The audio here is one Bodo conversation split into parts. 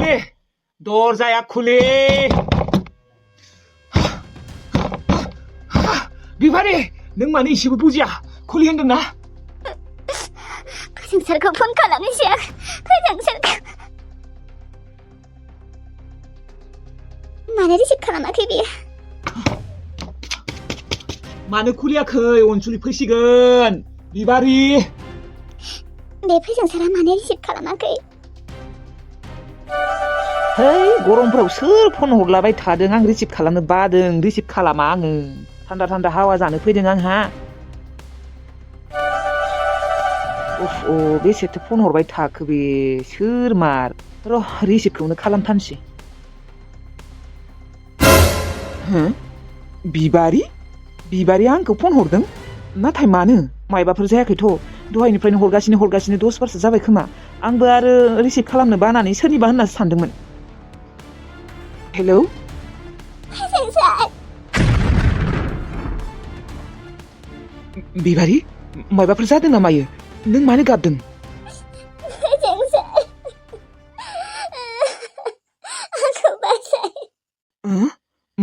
खुलि दरजाया खुलि बिबारि नों मानो एसेबो बुजिया खुलि होनदोंना फोजोंसारखौ फन खालामनोसै आं फोजोंसारखौ मानो रिसिभ खालामाखै बियो मानो खुलियाखै अनसुलि फैसिगोन बिबारि बे फोजोंसारा मानो रिसिभ खालामाखै है गरमफ्राव सोर फन हरलाबाय थादों आं रिसिभ खालामनो बादों रिसिभ खालामा आङो थान्दा थान्दा हावा जानो फैदों आंहा बेसेथो फन हरबाय थाखो बे सोर मार र' रिसिभखौनो खालामथानसै बिबारिया आंखौ फन हरदों नाथाय मानो मायबाफोर जायाखैथ' दहायनिफ्रायनो हरगासिनो 10 बारसो जाबाय खोमा आंबो आरो रिसिभ खालामनो बानानै सोरनिबा होननासो सानदोंमोन हेलौ बिबारि मायबाफोर जादों नामायो नों मानो गाबदों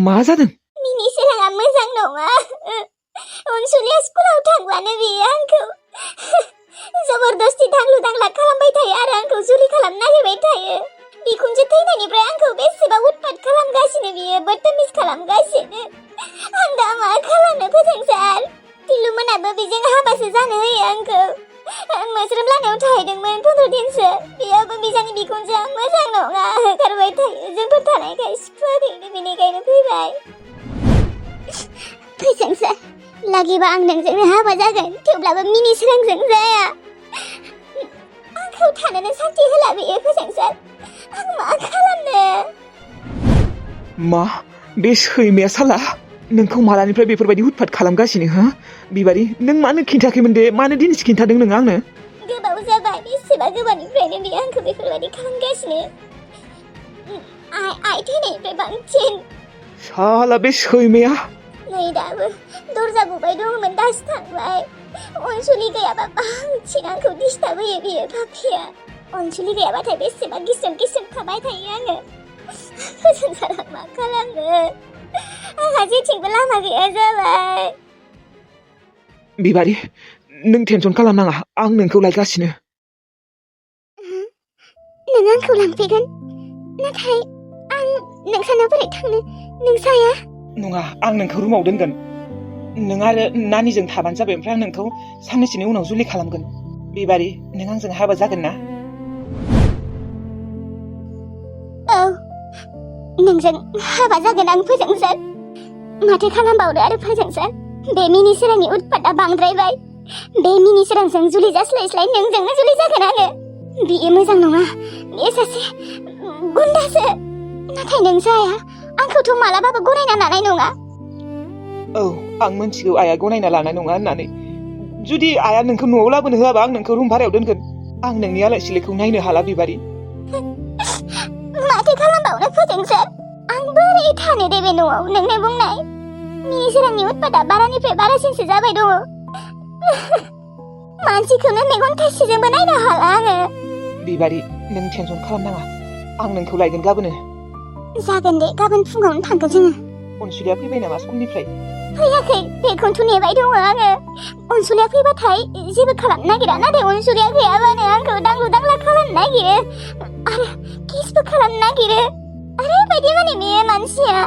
मा जादों मिनि सोराङा मोजां नङा अनसुलिया स्कुलाव थांबानो बियो आंखौ जबरदस्ति दांलु दांला खालामबाय थायो आरो आंखौ जुलि खालामनो नागिरबाय थायो बिखुनजो थैनायनिफ्राय आंखौ बेसेबा उतपात खालामगासिनो बियो बदतमिज खालामगासिनो आं दा मा खालामनो फोजोंसार तिलु मोनाबो बेजों हाबासो जानो होयो आंखौ मोस्रोम लानायाव थाहैदोंमोन 15 दिनसो बेयावबो बिजानि बिखुनजोआ मोजां नङा होखारबाय थायो जोंफोर थानायखाय सुखुवाखैनो बेनिखायनो फैबाय फोजोंसार लागिबा आं नोंजोंनो हाबा जागोन थेवब्लाबो मिनि सोरांजों जाया आंखौ थानोनो सान्थि होला बेयो फोजोंसार आं मा खालामनो मा बे सैमाया साला नोंखौ मालानिफ्राय बेफोरबायदि उतपात खालामगासिनो हो बिबारि नों मानो खिन्थाखैमोन दे मानो दिनैसो खिन्थादों नों आंनो गोबाव जाबाय बेसेबा गोबावनिफ्रायनो बियो आंखौ बेफोरबायदि खालामगासिनो आइ थैनायनिफ्राय बांसिन साला बे सैमाया नै दाबो दरजा बुबाय दंमोन दासो थांबाय अनसुलि गैयाबा बांसिन आंखौ डिस्टार्ब होयो बियो पापिया अनसुलि गैयाबाथाय बेसेबा गिसोम थाबाय थायो आङो फोजोंसार मा खालामनो आंहा जेथिंबो लामा गैया जाबाय बिबारि नों टेनसन खालामनाङा आं नोंखौ लायगासिनो नों आंखौ लांफैगोन नाथाय आं नोंसानाव बोरै थांनो नोंसाया नङा आं नोंखौ रुमाव दोनगोन नों आरो नानिजों थाबानो जाबाय ओमफ्राय आं नोंखौ साननैसोनि उनाव जुलि खालामगोन बिबारि नों आंजों हाबा जागोन ना औ नोंजों हाबा जागोन आं फोजोंसार माथो खालामबावनो आरो फोजोंसार बे मिनि सोरांनि उतपातआ बांद्रायबाय बे मिनि सोरांजों जुलि जास्लायस्लाय नोंजोंनो जुलि जागोन आङो बियो मोजां नङा बियो सासे गुन्दासो नाथाय नों जाया आंखौथ' मालाबाबो गनायना लानाय नङा औ आं मिथिगौ आइया गनायना लानाय नङा होननानै जुदि आइया नोंखौ न'आव लाबोनो होआबा आं नोंखौ रुम भारायाव दोनगोन आं नोंनि आलाय सिलायखौ नायनो हाला बिबारि माथो खालामबावनो फोजोंसार आं बोरै थानो दे बे न'आव नोंनो बुंनाय मिनि सोरांनि उतपातआ बारानिफ्राय बारासिनसो जाबाय दङ मानसिखौनो मेगन थाइसेजोंबो नायनो हाला आङो बिबारि नों टेनसन खालामनाङा आं नोंखौ लायगोन गाबोनो जागोन दे गाबोन फुङावनो थांगोन जोङो अनसुलिया फैबाय नामा स्कुलनिफ्राय फैयाखै बेखौनोथ' नेबाय दङ आङो अनसुलिया फैबाथाय जेबो खालामनो नागिरा नाथाय अनसुलिया गैयाबानो आंखौ दांलु दांला खालामनो नागिरो आरो किसबो खालामनो नागिरो ओरैबायदि माने बेयो मानसिया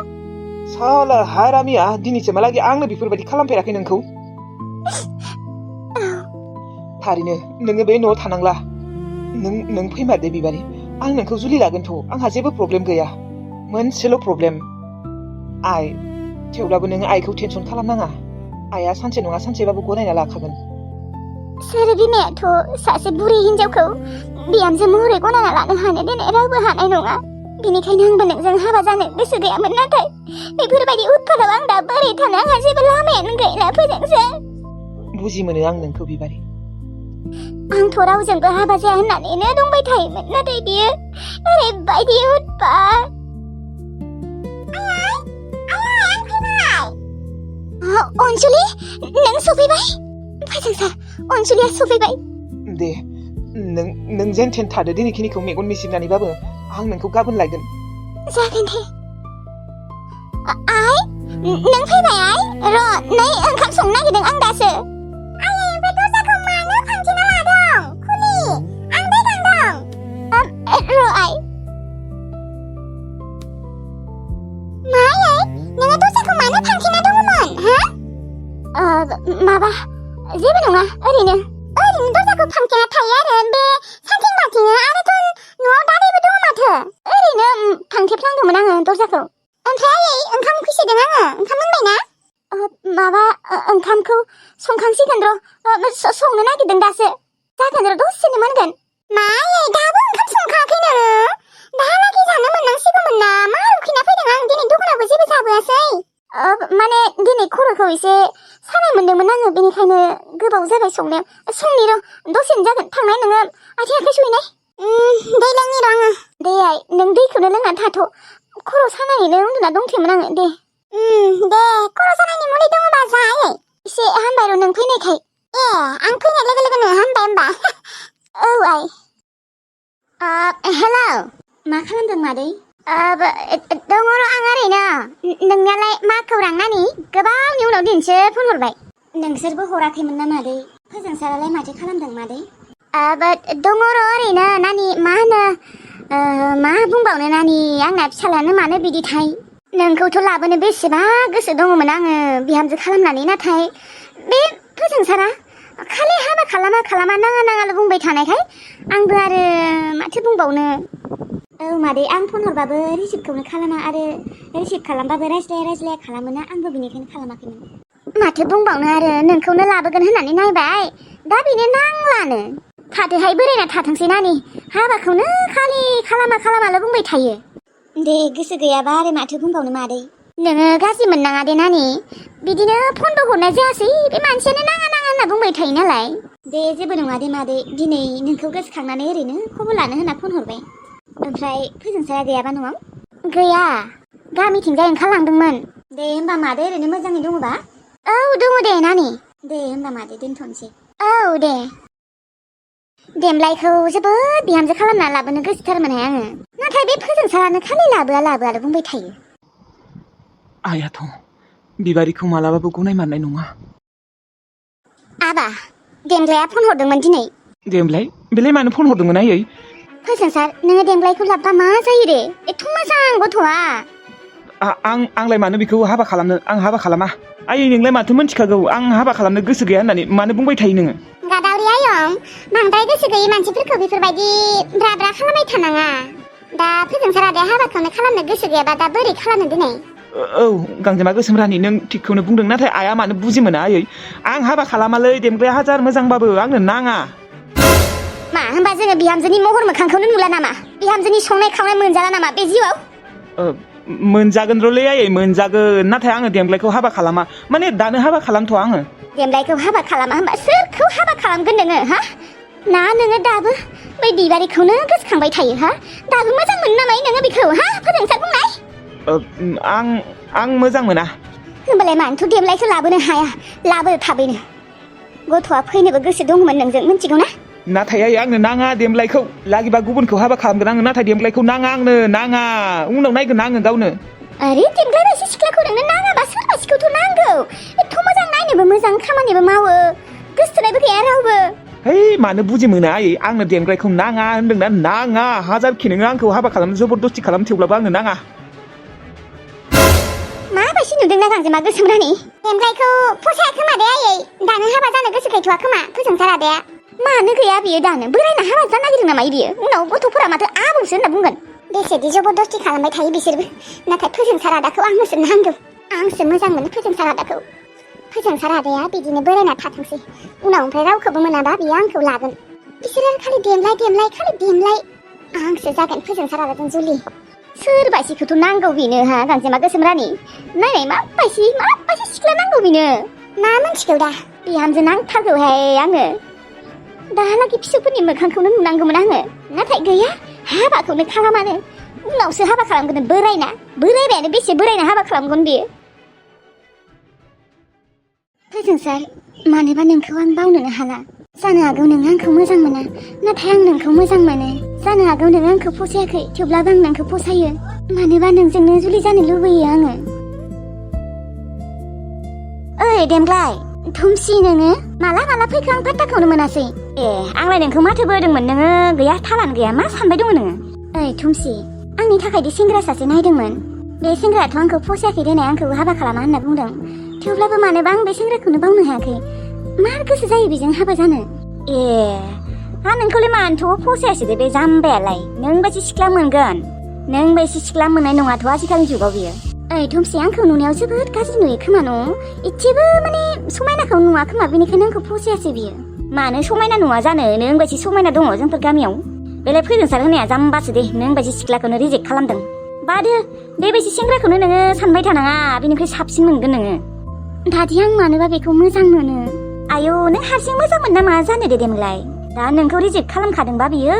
साला हारामिया दिनैसिमहालागै आंनो बेफोरबायदि खालामफेराखै नोंखौ थारैनो नोङो बे न'आव थानांला नों फैमारदे बिबारि आं नोंखौ जुलि लागोनथ' आंहा जेबो प्रब्लेम गैया मोनसेल' प्रब्लेम आइ थेवब्लाबो नोङो आइखौ टेनसन खालामनाङा आइया सानसे नङा सानसेबाबो गनायना लाखागोन सोर बिमायाथ' सासे बुरि हिनजावखौ बिहामजो महरै गनायना लानो हानो देनाय रावबो हानाय नङा बेनिखायनो आंबो नोंजों हाबा जानो गोसो गैयामोन नाथाय बेफोरबायदि उतपाताव आं दा बोरै थानो आंहा जेबो लामायानो गैला फोजोंसार बुजि मोनो आं नोंखौ बिबारि आंथ' रावजोंबो हाबा जाया होननानैनो दंबाय थायोमोन नाथाय बियो ओरैबायदि उतपात अनसुलि नों सफैबाय फोजोंसार अनसुलिया सफैबाय दे नों जेन थेन थादो दिनैखिनिखौ मेगन मिसिबनानैबाबो आं नोंखौ गाबोन लायगोन। जागोन दे। आइ नों फैबाय आइ र' नै ओंखाम संनो नागिरदों आं दासो। आयै ओमफ्राय दरजाखौ मानो फांथेना लादों? खुलि आं दै गांदों। र' आइ। मा आयै नोङो दरजाखौ मानो फांथेना दङमोन हा? माबा जेबो नङा ओरैनो दरजाखौ फांथेना थायो आरो बे सानथिं माथिङो आरोथ' न'आव दादैबो दङ माथो। ओरैनो फांथेफ्लांदोंमोन आङो दरजाखौ। ओमफ्राय आयै ओंखाम उखैसोदों आङो। ओंखाम मोनबाय ना? माबा ओंखामखौ संखांसिगोन र'। संनो नागिरदों दासो। जागोन र' दसेनो मोनगोन। मा आयै दाबो ओंखाम संखायाखै नोङो? दाहालागै जानो मोननांसिगौमोन ना। मा उखैना फैदों आं दिनै दखानावबो जेबो जाबोआसै। माने दिनै खर'खौ एसे सानाय मोनदोंमोन आङो बेनिखायनो गोबाव जाबाय संनायाव। संनि र' दसेनो जागोन। थांनाय नोङो आथिं आखाइ सुहैनाय। दै लोंनि र' आङो। दे आइ नों दैखौनो लोंनानै थाथ'। खर' सानायैनो उन्दुना दंथ'योमोन आङो दे। दे खर' सानायनि मुलि दङबा जा आयै। एसे हामबाय र' नों फैनायखाय। ए आं फैनाय लोगो लोगोनो हामबाय होमबा? औ आइ। हेलौ मा खालामदों मादै? दङ र' आं ओरैनो। नोंनालाय मा खौरां नानि? गोबावनि उनाव दिनैसो फन हरबाय। नोंसोरबो हराखैमोन ना मादै? फोजोंसारालाय माथो खालामदों मादै? दङ र' ओरैनो नानि मा होनो मा बुंबावनो नानि आंना फिसालायानो मानो बिदिथाय। नोंखौथ' लाबोनो बेसेबा गोसो दङमोन आङो बिहामजो खालामनानै नाथाय बे फोजोंसारा खालि हाबा खालामा नाङा नाङाल' बुंबाय थानायखाय आंबो आरो माथो बुंबावनो। औ मादै आं फन हरबाबो रिसिभखौनो खालामा आरो रिसिभ खालामबाबो रायज्लाया खालामोना आंबो बेनिखायनो खालामाखैमोन। माथो बुंबावनो आरो नोंखौनो लाबोगोन होननानै नायबाय दा बेनो नांलानो। थाथोहाय बोरायना थाथोंसै नानि हाबाखौनो खालि खालामाल' बुंबाय थायो। दे गोसो गैयाबा आरो माथो बुंबावनो मादै। नोङो गाज्रि मोननाङा दे नानि बिदिनो फनबो हरनाय जायासै बे मानसियानो नाङा होनना बुंबाय थायो नालाय। दे जेबो नङा दे मादै दिनै नोंखौ गोसोखांनानै ओरैनो खबर लानो होनना फन हरबाय। ओमफ्राय फोजोंसाया गैयाबा न'आव? गैया गामिथिंजाय ओंखारलांदोंमोन। दे होमबा मादै ओरैनो मोजाङै दङबा? औ दङ दे नानि। दे होमबा मादै दोनथ'नोसै। औ दे। देमलायखौ जोबोद बिहामजो खालामना लाबोनो गोसोथारमोनहाय आङो नाथाय बे फोजोंसारानो खालि लाबोआल' बुंबाय थायो। आइयाथ' बिबारिखौ मालाबाबो गनायमारनाय नङा। आबा देमलाया फन हरदोंमोन दिनै। देमलाय बेलाय मानो फन हरदोंमोन आयै? फोजोंसार नोङो देमलायखौ लाब्बा मा जायो रे? एथ' मोजां गथ'आ। आंलाय मानो बेखौ हाबा खालामनो? आं हाबा खालामा। आयै नोंलाय माथो मिन्थिखागौ आं हाबा खालामनो गोसो गैया होननानै मानो बुंबाय थायो नोङो? गादावरि आयं बांद्राय गोसो गैयै मानसिफोरखौ बेफोरबायदि ब्रा खालामबाय थानाङा। दा फोजोंसार आदाया हाबाखौनो खालामनो गोसो गैयाबा दा बोरै खालामनो दिनै? औ गांजेमा गोसोम रानि नों थिगखौनो बुंदों नाथाय आइया मानो बुजि मोना आयै आं हाबा खालामालै देमग्लाया हाजार मोजांबाबो आंनो नाङा। मा होनबा जोङो बिहामजोनि महर मोखांखौनो नुला नामा? बिहामजोनि संनाय खावनाय मोनजाला नामा बे जिउआव? मोनजागोन र'लै आयै मोनजागोन नाथाय आङो देमग्लायखौ हाबा खालामा माने दानो हाबा खालामथ'आ आङो। देमग्लायखौ हाबा खालामा होनबा सोरखौ हाबा खालामगोन नोङो हा? ना नोङो दाबो बै बिबारिखौनो गोसोखांबाय थायो हा? दाबो मोजां मोनो नामा नोङो बेखौ हा फोजोंसार बुंनाय? आं मोजां मोना। होमबालाय मानोथ' देमलायखौ लाबोनो हाया? लाबो थाबैनो। गथ'आ फैनोबो गोसो दंमोन नोंजों मिथिगौ ना? नाथाय आयै आंनो नाङा देमलायखौ लागिबा गुबुनखौ हाबा खालामगोन आङो नाथाय देमलायखौ नाङा आंनो नाङा उनाव नायगोन आङो गावनो। आरे देमग्लाय बायदि सिख्लाखौ नोंनो नाङाबा सोर बायदिखौथ' नांगौ? एथ' मोजां नायनोबो मोजां खामानिबो मावो गोसोथोनायबो गैया रावबो। है मानो बुजि मोना आयै आंनो देमग्लायखौ नाङा होनदोंना नाङा हाजारखि नोङो आंखौ हाबा खालामनो जबरदस्ति खालाम थेवब्लाबो आंनो नाङा। माबायदि नुदोंना गांजेमा गोसोम रानि? देमग्लायखौ फसाया खोमा दे आयै दानो हाबा जानो गोसो गैथ'आ खोमा फोजोंसार आदाया। मानो गैया बियो दानो बोरायना हाबा जानो नागिरदों नामा बियो? उनाव गथ'फोरा माथो आबौसो होनना बुंगोन। बेसेदि जबरदस्ति खालामबाय थायो बिसोरबो नाथाय फोजोंसार आदाखौ आंनोसो नांगौ। आंसो मोजां मोनो फोजोंसार आदाखौ। फोजोंसार आदाया बिदिनो बोरायना थाथोंसै उनाव ओमफ्राय रावखौबो मोनाबा बियो आंखौ लागोन। बिसोरो खालि देमलाय खालि देमलाय। आंसो जागोन फोजोंसार आदाजों जुलि। सोरबायदिखौथ' नांगौ बेनो हा गांजेमा गोसोम रानि? नायनाय माबायदि सिख्ला नांगौ बेनो? मा मिथिगौ दा बिहामजो नांथारगौहाय आङो। दाहालागै फिसौफोरनि मोखांखौनो नुनांगौमोन आङो नाथाय गैया हाबाखौनो खालामानो। उनावसो हाबा खालामगोन बोरायबायानो बेसे बोरायना हाबा खालामगोन बेयो? फोजोंसार मानोबा नोंखौ आं बावनोनो हाला। जानो हागौ नों आंखौ मोजां मोना नाथाय आं नोंखौ मोजां मोनो। जानो हागौ नों आंखौ फसायाखै थेवब्लाबो आं नोंखौ फसायो मानोबा नोंजोंनो जुलि जानो लुबैयो आङो ओइ देमग्लाय थुमसि नोङो माला फैखो आं फात्ताखौनो मोनासै आंलाय नोंखौ माथो बोदोंमोन नोङो गैया थालानो गैया मा सानबाय दङ नोङो ओइ थुमसि आंनि थाखायदि सेंग्रा सासे नायदोंमोन बे सेंग्रायाथ' आंखौ फसायाखै देनाय आंखौ हाबा खालामा होनना बुंदों थेवब्लाबो मानोबा आं बे सेंग्राखौनो बावनो हायाखै मार गोसो जायो बेजों हाबा जानो नोंखौलाय मानोथ' फसायासै दे बे जाम्बायालाय नों बायदि सिख्ला मोनगोन नों बायदि सिख्ला मोननाय नङाथ' आजिखालि जुगाव बियो ओइ थुमसि आंखौ नुनायाव जोबोद गाज्रि नुयो खोमा न' एसेबो माने समायनाखौ नुवा खोमा बेनिखायनो आंखौ फसायासै बियो मानो समायना नुवा जानो नों बायदि समायना दङ जोंफोर गामियाव बेलाय फोजोंसार होनाया जाम्बासो दे नों बायदि सिख्लाखौनो रिजेक्ट खालामदों बादो बेबायदि सेंग्राखौनो नोङो सानबाय थानाङा बेनिख्रुइ साबसिन मोनगोन नोङो दादि आं मानोबा बेखौ मोजां मोनो आयौ नों हारसिं मोजां मोनना मा जानो दे देमलाय दा नोंखौ रिजेक्ट खालामखादोंबा बियो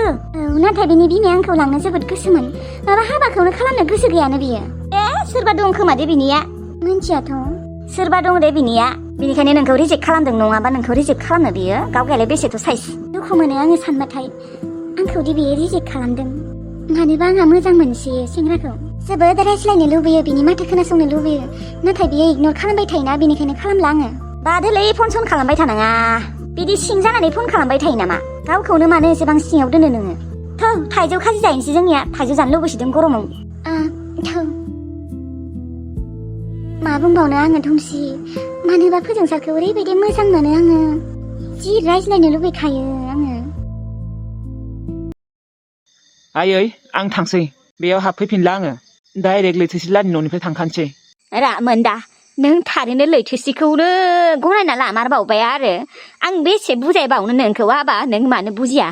नाथाय बिनि बिमाया आंखौ लांनो जोबोद गोसोमोन माबा हाबाखौनो खालामनो गोसो गैयानो बियो सोरबा दं खोमा दे बिनिया मिन्थियाथ' सोरबा दं दे बिनिया बेनिखायनो नोंखौ रिजेक्ट खालामदों नङाबा नोंखौ रिजेक्ट खालामनो बियो गावगायालाय बेसेथ' साइज दुखु मोनो आङो सानबाथाय आंखौ दि बियो रिजेक्ट खालामदों मानोबा आंहा मोजां मोनसियो सेंग्राखौ जोबोद रायज्लायनो लुबैयो बिनि माथो खोनासंनो लुबैयो नाथाय बियो इगनर खालामबाय थायोना बेनिखायनो खालामला आङो बादोलै फन सन खालामबाय थानाङा बिदि सिं जानानै फन खालामबाय थायो नामा गावखौनो मानो एसेबां सिङाव दोनो नोङो थौ थाइजौ खाजि जाहैनोसै जोंनिया थाइजौ जानो लुबैसोदों गरमाव थौ मा बुंबावनो आङो थुमसि मानोबा फोजोंसारखौ ओरैबायदि मोजां मोनो आङो जि रायज्लायनो लुबैखायो आङो आयै आं थांसै बेयाव हाबफैफिनला आङो डाइरेक्ट लैथोसिलानि न'निफ्राय थांखानोसै रामोनदा नों थारैनो लैथोसिखौनो गनायना लामारबावबाय आरो आं बेसे बुजायबावनो नोंखौ हाबा नों मानो बुजिया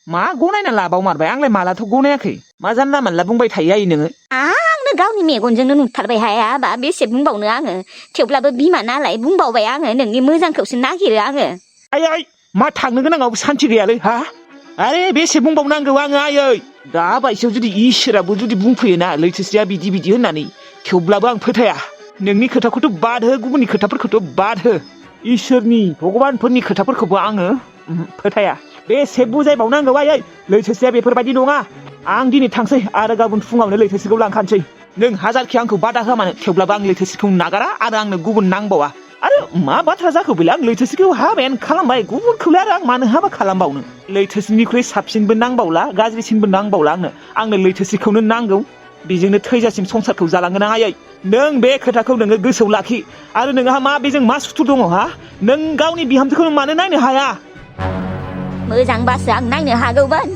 मा गनायना लाबावमारबाय आंलाय मालाथ' गनायाखै मा जानला मानला बुंबाय थायो आयै नोङो आंनो गावनि मेगनजोंनो नुथारबाय हायाबा बेसे बुंबावनो आङो थेवब्लाबो बिमा नालाय बुंबावबाय आङो नोंनि मोजांखौसो नागिरो आङो आयै मा थांनो गोनाङावबो सान्थि गैयालै हा आरे बेसे बुंबावनांगौ आङो आयै दा बायसेयाव जुदि इसोराबो जुदि बुंफैयोना लैथोसिया बिदि होननानै थेवब्लाबो आं फोथाया नोंनि खोथाखौथ' बाद हो गुबुननि खोथाफोरखौथ' बाद हो इसोरनि भगबानफोरनि खोथाफोरखौबो आङो फोथाया बेसे बुजायबावनांगौ आयै लैथोसिया बेफोरबायदि नङा आं दिनै थांसै आरो गाबोन फुङावनो लैथोसिखौ लांखानोसै नों हाजारखि आंखौ बादा होआ मानो थेवब्लाबो आं लैथोसिखौ नागारा आरो आंनो गुबुन नांबावा आरो मा बाथ्रा जाखो बेलाय आं लैथोसिखौ हाबायानो खालामबाय गुबुनखौलाय आरो आं मानो हाबा खालामबावनो लैथोसिनिख्रुइ साबसिनबो नांबावला गाज्रिसिनबो नांबावला आंनो लैथोसिखौनो नांगौ बेजोंनो थैजासिम संसारखौ जालांगोन आं आयै नों बे खोथाखौ नोङो गोसोआव लाखि आरो नोंहा मा बेजों मा सुथुर दङ हा नों गावनि बिहामजोखौ मानो नायनो हाया मोजांबासो आं नायनो हागौमोन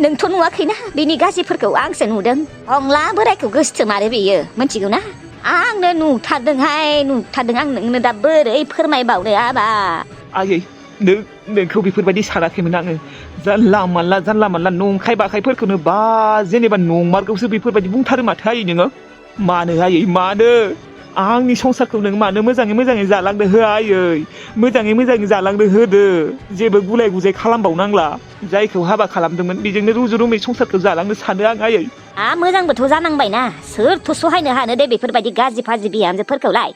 नोंथ' नुवाखैना बिनि गाज्रिफोरखौ आंसो नुदों हंला बोरायखौ गोसोथोमारो बेयो मिथिगौ ना आंनो नुथारदोंहाय आं नोंनो दा बोरै फोरमायबावनो हाबा आयै नोंखौ बेफोरबायदि सानाखैमोन आङो जानला मानला नंखाय बाखायफोरखौनो बा जेनेबा नंमारगौसो बेफोरबायदि बुंथारो माथो आयै नोङो मानो आयै मानो आंनि संसारखौ नों मानो मोजाङै जालांनो होआ आयै मोजाङै जालांनो होदो जेबो गुलाय गुजाय खालामबावनांला जायखौ हाबा खालामदोंमोन बेजोंनो रुजु रुमै संसारखौ जालांनो सानो आं आयै मोजांबोथ' जानांबायना सोरथ' सहायनो हानो दे बेफोरबायदि गाज्रि फाज्रि बिहामजोफोरखौलाय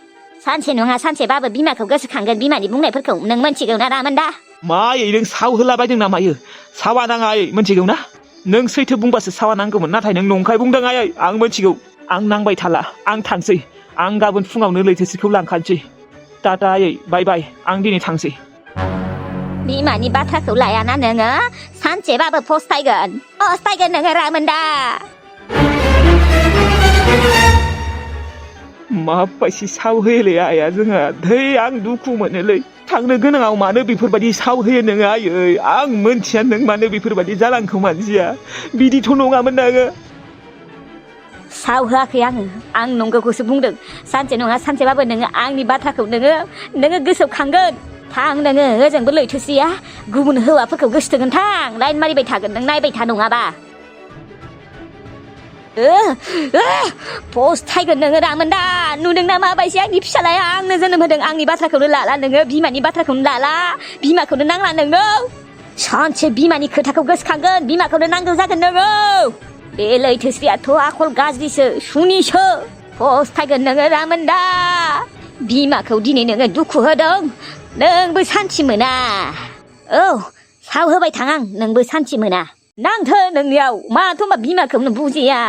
सानसे नङा सानसेबाबो बिमाखौ गोसोखांगोन बिमानि बुंनायफोरखौ नों मोनथिगौ ना रामोनदा मा आयै नों साव होलाबायदों ना मायो सावा नाङा आयै मोनथिगौ ना नों सैथो बुंबासो सावा नांगौमोन नाथाय नों नंखाय बुंदों आयै आं मोनथिगौ आं नांबाय थाला आं थांसै आं गाबोन फुङावनो लैथोसिखौ लांखानोसै टाटा आयै बाय बाय आं दिनै थांसै बिमानि बाथ्राखौ लायाना नोङो सानसेबाबो फस्थायगोन नोङो रामोनदा माबायदि साव होयोलै आइया जोंहा धै आं दुखु मोनोलै थांनो गोनाङाव मानो बेफोरबायदि साव होयो नोङो आयै आं मोनथिया नों मानो बेफोरबायदि जालांखौ मानसिया बिदिथ' नङामोन नोङो साव होआखै आं नंगौखौसो बुंदों सानसे नङा सानसेबाबो नोङो आंनि बाथ्राखौ नोङो गोसोआव खांगोन थां नोङो ओजोंबो लैथोसिया गुबुन हौवाफोरखौ गोसोथोगोन थां लाइन मारिबाय थागोन नों नायबाय था नङाबा फस्थायगोन नोङो रामोनदा नुदोंना माबायदि आंनि फिसालाया आंनो जोनोम होदों आंनि बाथ्राखौनो लाला नोङो बिमानि बाथ्राखौनो लाला बिमाखौनो नांला नोंनो सानसे बिमानि खोथाखौ गोसोखांगोन बिमाखौनो नांगौ जागोन नोङो बे लैथोस्रियाथ' आखल गाज्रिसो सुनिसो फस्थायगोन नोङो रामोनदा बिमाखौ दिनै नोङो दुखु होदों नोंबो सान्थि मोना औ साव होबाय थां आं नोंबो सान्थि मोना नांथो नोंनियाव माथ' मा बिमाखौनो बुजिया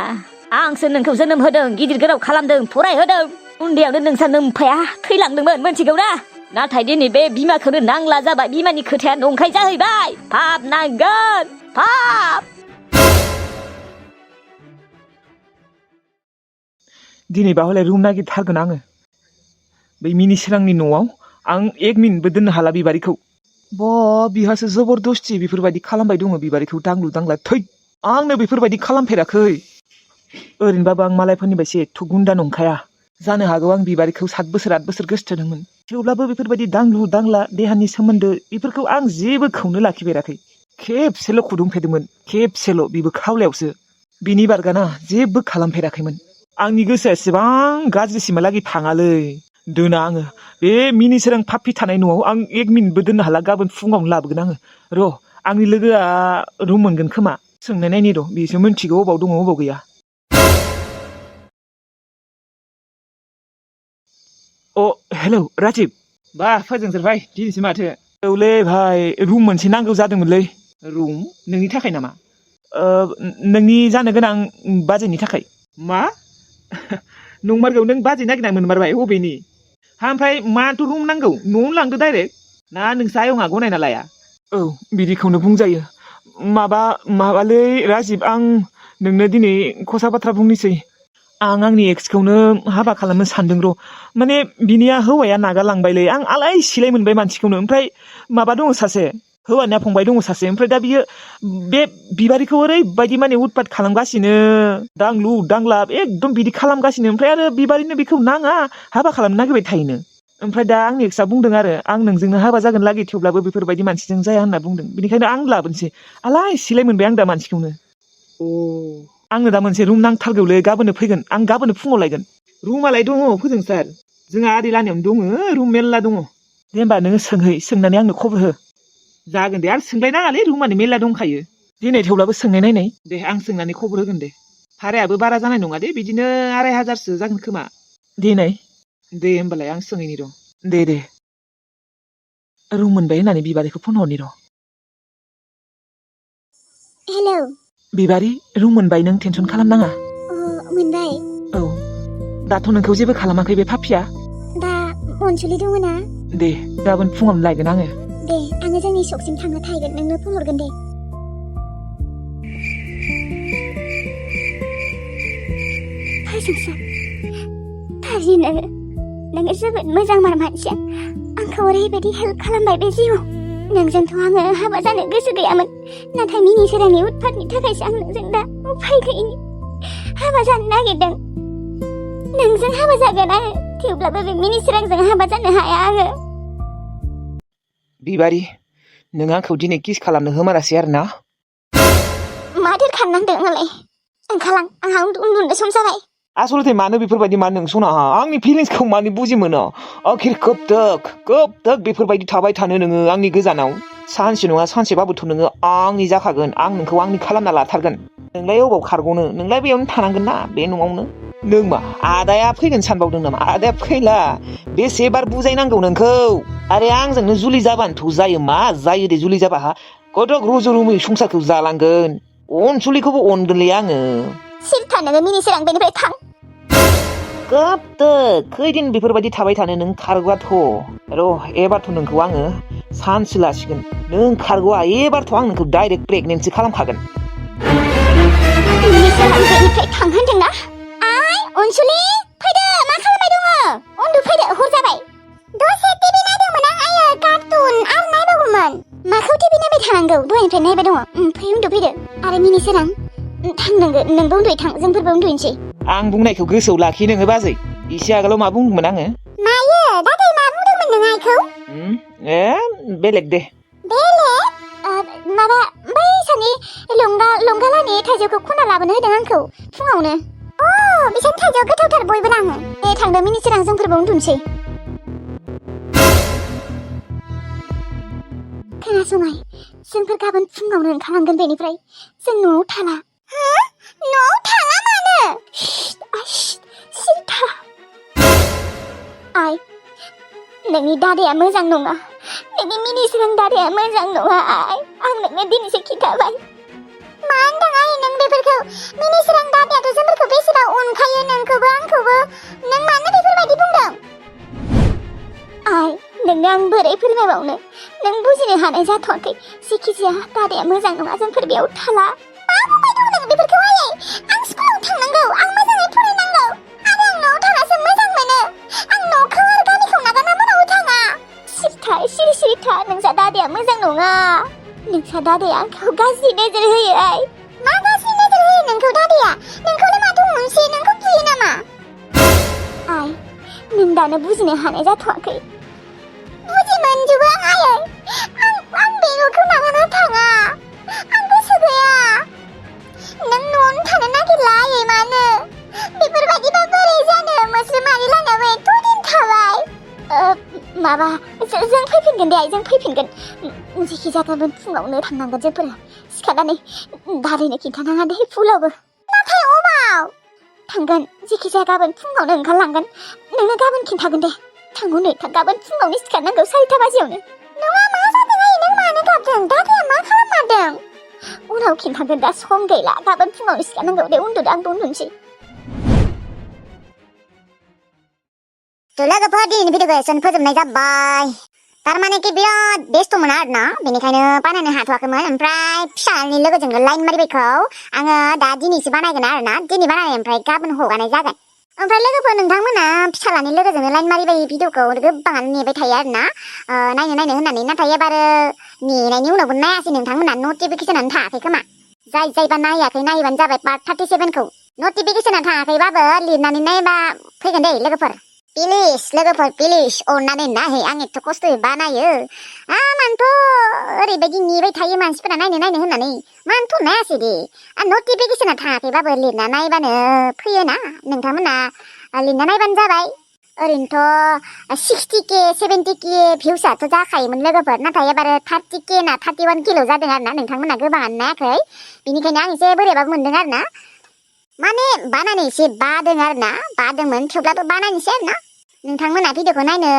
आंसो नोंखौ जोनोम होदों गिदिर गोलाव खालामदों फरायहोदों उन्दैयावनो नोंसा नोमफाया थैलांदोंमोन मोनथिगौ ना नाथाय दिनै बे बिमाखौनो नांला जाबाय बिमानि खोथाया नंखाय जाहैबाय पाप नांगोन पाप दिनैबा हले रुम नागिरथारगोन आङो बै मिनि सोरांनि न'आव आं 1 मिनिटबो दोननो हाला बिबारिखौ बिहासो जबरदस्ति बेफोरबायदि खालामबाय दङ बिबारिखौ दांलु दांला थै आंनो बेफोरबायदि खालामफेराखै ओरैनोबाबो आं मालायफोरनिबायसो एथ' गुन्दा नंखाया जानो हागौ आं बिबारिखौ 7 बोसोर 8 बोसोर गोसोथोदोंमोन थेवब्लाबो बेफोरबायदि दांलु दांला देहानि सोमोन्दो बेफोरखौ आं जेबोखौनो लाखिफेराखै खेबसेल' खुदुंफेरदोंमोन खेबसेल' बेबो खावलायावसो बिनि बारगाना जेबो खालामफेराखैमोन आंनि गोसोआ एसेबां गाज्रिसिमहालागै थाङालै दोना आङो बे मिनि सोरां पाप्पि थानाय न'आव आं 1 मिनिटबो दोननो हाला गाबोन फुङावनो लाबोगोन आङो र' आंनि लोगोआ रुम मोनगोन खोमा सोंनाय नायनि र' बेसो मिन्थिगौ अबाव दङ अबाव गैया हेलौ राजिब फोजोंजोबबाय दिनैसो माथो औलै भाइ रुम मोनसे नांगौ जादोंमोनलै रुम नोंनि थाखाय नामा नोंनि जानो गोनां बाजैनि थाखाय मा नंमारगौ नों बाजै नागिरना मोनमारबाय बबेनि ओमफ्राय माथ' रुम नांगौ न'आवनो लांदो डाइरेक्ट ना नोंसा आयंआ गनायना लाया औ बिदिखौनो बुंजायो माबालै राजिब आं नोंनो दिनै खसा बाथ्रा बुंनोसै आं आंनि एक्सखौनो हाबा खालामनो सानदों र' माने बिनिया हौवाया नागारलांबायलै आं आलाय सिलाय मोनबाय मानसिखौनो ओमफ्राय माबा दङ सासे हौवानिया फंबाय दङ सासे ओमफ्राय दा बियो बे बिबारिखौ ओरैबायदि माने उतपात खालामगासिनो दांलु दांला एकदम बिदि खालामगासिनो ओमफ्राय आरो बिबारिनो बेखौ नाङा हाबा खालामनो नागिरबाय थायोनो ओमफ्राय दा आंनि एक्सआ बुंदों आरो आं नोंजोंनो हाबा जागोन लागै थेवब्लाबो बेफोरबायदि मानसिजों जाया होनना बुंदों बेनिखायनो आं लाबोनोसै आलाय सिलाय मोनबाय आं दा मानसिखौनो आंनो दा मोनसे रुम नांथारगौलै गाबोननो फैगोन आं गाबोननो फुङाव लायगोन रुमालाय दङ फोजों सार जोंहा आदै लानायावनो दङ रुम मेरला दङ दे होमबा नोङो सोंनानै आंनो खबर हो जागोन दे आरो सोंलायनाङालै रुमानो मेरला दंखायो दिनै थेवब्लाबो सोंनाय नायनाय दे आं सोंनानै खबर होगोन दे भारायाबो बारा जानाय नङा दे बिदिनो 2500 जागोन खोमा दिनै दे होमबालाय आं सोंहैनि र' दे रुम मोनबाय होननानै बिबारिखौ फन हरनि र' हेलौ बिबारि रुम मोनबाय नों टेनसन खालामनाङा मोनबाय औ दाथ' नोंखौ जेबो खालामाखै बे पापिया दा अनसुलि दङ ना दे गाबोन फुङावनो लायगोन आङो दे आङो जोंनि सकसिम थांनो थाहैगोन नोंनो फन हरगोन दे थारैनो नोङो जोबोद मोजां मानसिया आंखौ ओरैबायदि हेल्प खालामबाय बे जिउआव नोंजोंथ' आङो हाबा जानो गोसो गैयामोन नाथाय मिनि सोरांनि उतपातनि थाखायसो आं नोंजों दा उफाय गैयिनि हाबा जानो नागिरदों नोंजों हाबा जागोन आङो थेवब्लाबो बे मिनि सोरांजों हाबा जानो हाया आङो बिबारि नों आंखौ दिनै किस खालामनो होमारासै आरो ना माथो खालामनांदों आंलाय ओंखारलां आंहा उन्दुनो सम जाबाय आसलथे मानो बेफोरबायदि मानो नोंसना आंनि फिलिंसखौ मानो बुजि मोनो आखिर खोबथोक बेफोरबायदि थाबाय थानो नोङो आंनि गोजानाव सानसे नङा सानसेबाबोथ' नोङो आंनि जाखागोन आं नोंखौ आंनि खालामना लाथारगोन नोंलाय अबाव खारग'नो नोंलाय बेयावनो थानांगोन ना बे न'आवनो नों मा आदाया फैगोन सानबावदों नामा आदाया फैला बेसेबार बुजायनांगौ नोंखौ आरे आंजोंनो जुलि जाबानोथ' जायो मा जायो दे जुलि जाबा गथ' रुजु रुमै संसारखौ जालांगोन अनसुलिखौबो अनगोनलै आङो सिरथा नोङो मिनि सोरां बेनिफ्राय थां खैदिन बेफोरबायदि थाबाय थानो नों खारग'आथ' र' एबारथ' नोंखौ आङो सान्स लासिगोन नों खारग'आ एबारथ' आं नोंखौ डाइरेक्ट प्रेगनेन्टसो खालामखागोन मिनि सोरां बेनिफ्राय थां होनदोंना आइ अनसुलि फैदो मा खालामबाय दङ उन्दुफैदो हर जाबाय दसे टिभि नायदोंमोन आं आयो कार्टुन आरो नायबावगौमोन माखौ टिभि नायबाय थानांगौ दहायनिफ्राय नायबाय दङ फै उन्दुफैदो आरो मिनि सोरां थां नोंबो उन्दुयै थां जोंफोरबो उन्दुनोसै आं बुंनायखौ गोसोआव लाखि नोङो बाजै एसे आगोलाव मा बुंदोंमोन आङो मायो दादै मा बुंदोंमोन नों आइखौ बेलेग दे माबा बै सानि लंगालानि थाइजौखौ खना लाबोनो होदों आंखौ फुङावनो बिसोरनि थाइजौआ गोथावथार बयबो लाङो दे थांदो मिनि सोरां जोंफोरबो उन्दुनोसै खोनासंनाय जोंफोर गाबोन फुङावनो ओंखारलांगोन बेनिफ्राय जों न'आव थाला न'आव थाला मानो सिरथा आइ नोंनि दादाया मोजां नङा नोंनि मिनि सोरां दादाया मोजां नङा आइ आं नोंनो दिनैसो खिन्थाबाय मा होनदों आइ नों बेफोरखौ मिनिस्रां दादायाथ' जोंफोरखौ बेसेबा अनखायो नोंखौबो आंखौबो नों मानो बेफोरबायदि बुंदों आइ नोंनो आं बोरै फोरमायबावनो नों बुजिनो हानाय जाथ'वाखै जेखिजाया दादाया मोजां नङा जोंफोर बेयाव थाला मा बुंबाय दं नों बेफोरखौ आयै आं स्कुलाव थांनांगौ आं मोजाङै फरायनांगौ आरो आं न'आव थानासो मोजां मोनो आं न'खौ आरो गामिखौ नागारना मोनाव थाङा सिरि था नोंसा दादाया मोजां नङा नोंसा दादाया आंखौ गाज्रि नोजोर होयो आइ मा गाज्रि नोजोर होयो नोंखौ दादाया नोंखौलाय माथो अनसै नोंखौ बुयो नामा आइ नों दानो बुजिनो हानाय जाथ'वाखै बुजि मोनजोबो आं आयै आं बे न'खौ नागारना थाङा आं गोसो गैया नों न'आवनो थानो नागिरला आयै मानो बेफोरबायदिबा बोरै जानो मोस्रोमारि लानायाबो एथ' दिन थाबाय माबा जों फैफिनगोन दे आइ जों फैफिनगोन जेखिजाया गाबोन फुङावनो थांनांगोन जोंफोरा सिखारनानै दादैनो खिन्थानाङा दे फुलावबो नाथाय अबाव थांगोन जेखिजाया गाबोन फुङावनो ओंखारलांगोन नोंनो गाबोन खिन्थागोन दे थांगौनो गाबोन फुङावनो सिखारनांगौ 4टा बाजियावनो नङा मा जादों आइ नों मानो गाबदों दादाया मा खालाममारदों उनाव खिन्थागोन दा सम गैला गाबोन फुङावनो सिखारनांगौ दे उन्दुदो आंबो उन्दुनोसै लोगोफोर दिनैनि भिडिअखौ एसेनो फोजोबनाय जाबाय थारमाने बिराद बेस्थ'मोन आरोना बेनिखायनो बानायनो हाथ'वाखैमोन ओमफ्राय फिसानि लोगोजोंनो लाइन मारिबायखौ आङो दा दिनैसो बानायगोन आरोना दिनै बानायनाय ओमफ्राय गाबोन हगारनाय जागोन ओमफ्राय लोगोफोर नोंथांमोना फिसालानि लोगोजोंनो लाइन मारिबाय भिडिअखौ गोबाङानो नेबाय थायो आरोना नायनो होननानै नाथाय एबार नेनायनि उनावबो नायासै नोंथांमोना नटिफिकेसनानो थायाखै खोमा जायबा नायाखै नायबानो जाबाय part-1317खौ नटिफिकेसना थायाखैबाबो लिरनानै नायबा फैगोन दे लोगोफोर प्लिज लोगोफोर प्लिज अननानै नायहै आं एथ' खस्थ'यै बानायो मानोथ' ओरैबायदि नेबाय थायो मानसिफोरा नायनो होननानै मानोथ' नायासै दे नटिफिकेसना थायाखैबाबो लिरना नायबानो फैयोना नोंथांमोना लिरना नायबानो जाबाय ओरैनोथ' 60K 70K भिउसआथ' जाखायोमोन लोगोफोर नाथाय एबार 30K ना 31Kल' जादों आरोना नोंथांमोना गोबाङानो नायाखै बेनिखायनो आं एसे बोरैबा मोनदों आरोना माने बानायनो एसे बादोंमोन थेवब्लाबो बानायनोसै आरोना नोंथांमोना भिडिअखौ नायनो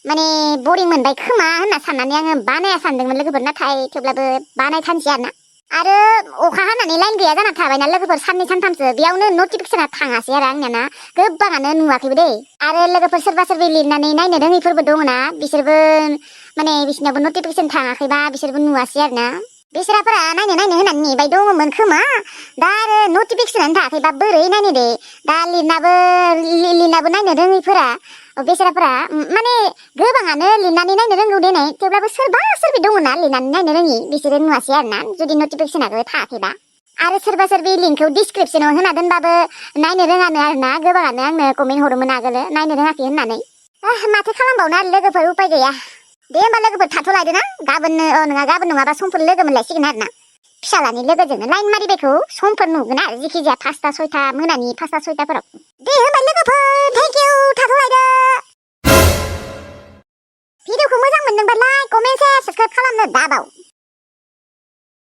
माने बरिं मोनबाय खोमा होनना साननानै आङो बानाया सानदोंमोन लोगोफोर नाथाय थेवब्लाबो बानायथानसै आरो अखा हानानै लाइन गैया जाना थाबायना लोगोफोर 2-3 सानसो बेयावनो नटिफिकेसना थाङासै आरो आंनियाना गोबाङानो नुवाखैबो दे आरो लोगोफोर सोरबा लिरनानै नायनो रोङैफोरबो दङना बिसोरबो माने बिसोरनाबो नटिफिकेसन थाङाखैबा बिसोरबो नुवासै आरोना बेसोराफोरा नायनो होननानै नेबाय दङमोन खोमा दा आरो नटिफिकेसनानो थायाखैबा बोरै नायनो दे दा लिरनाबो नायनो रोङैफोरा बेसोराफोरा माने गोबाङानो लिरनानै नायनो रोंगौ देनाय थेवब्लाबो सोरबा दङना लिरनानै नायनो रोङि बिसोरो नुवासै आरोना जुदि नटिफिकेसनाबो थायाखैबा आरो सोरबा लिंकखौ डिसक्रिपसनाव होना दोनबाबो नायनो रोङानो आरोना गोबाङानो आंनो कमेन्ट हरोमोन आगोलो नायनो रोङाखै होननानै माथो खालामबावनो आरो लोगोफोर उपाय गैया दे होमबा लोगोफोर थाथ'लायदो ना गाबोन नङाबा समफोर लोगो मोनलायसिगोन आरोना फिसालानि लोगोजोंनो लाइन मारिबायखौ समफोर नुगोन आरो जेखिजाया 5टा-6टा मोनानि 5टा-6टाफोराव दे होमबा लोगोफोर थेंक इउ थाथ'लायदो भिडिअखौ मोजां मोनदोंबा लाइक कमेन्ट शेयार साबस्क्राइब खालामनो दाबाव